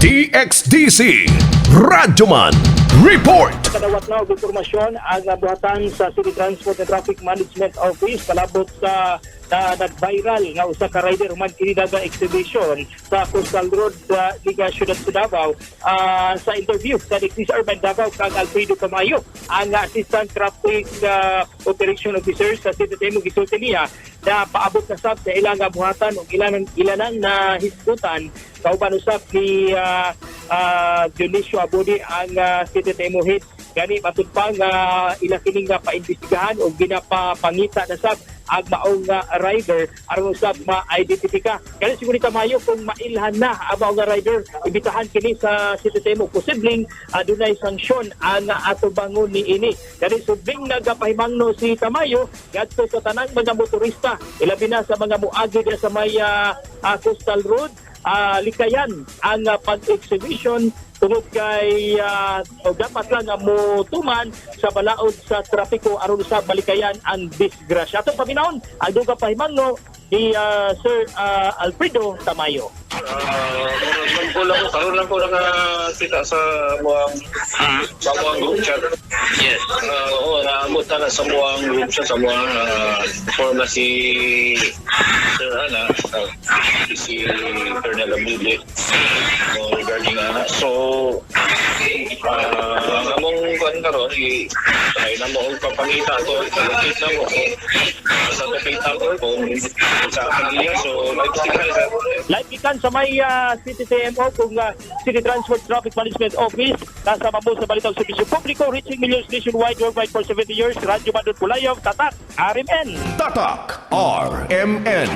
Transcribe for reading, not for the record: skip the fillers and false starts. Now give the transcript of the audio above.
DXDC Radyoman Report. Kadawat na og impormasyon ang buhatan sa City Transport and Traffic Management Office palabot sa na nag-viral nga usa ka rider human kini daga exhibition sa Coastal Road sa Liga Ciudad sa Davao. Sa interview sa Dixis Urban Davao kang Alfredo Camayo, ang Assistant Traffic Operation Officer sa City Temo, gisulti niya na paabot na sab sa ilang nga buhatan ug ilang ilanang na hisgutan kauban usab ni Dionisio Abudi, ang City Temo head. Gani matud pa nga ila kining nga paimbestigahan o ginapapangita na sab ang maong rider aron usab ma-identifika. Gani siguro ni Tamayo, kung mailhan na ang maong nga rider, imbitahan kini sa City Temo, posibleng adunay sanksyon ang atubangon ni ini. Gani subling nagapahimangno si Tamayo ngadto sa tanang mga motorista, ilabi na sa mga muagi diya sa may Coastal Road, likayan ang pag-exhibition tungod kay o dapat lang nga mo tuman sa balaod sa trapiko aron sa malikayan ang disgrasya. Atong paminawon ang dugang pahimangno ni Sir Alfredo Tamayo. Murag lang ko, karon lang ko nakakita sa muang group chat. Oo, naabot na sa muang group chat, sa muang form na si Sir Ana, si Colonel Abule, so, regarding ana. So, ang among kuan karon i try na mo og papangita to, locate na mo sa locate na kung sa kaniya, so naimbestigahan sa Live gikan sa may CTTMO kung City Transport Traffic Management Office. Kasama mo sa Balitang Serbisyo Publiko, reaching millions nationwide, worldwide for 70 years. Radyo Mandon Pulayog, Tatak, RMN. Tatak RMN.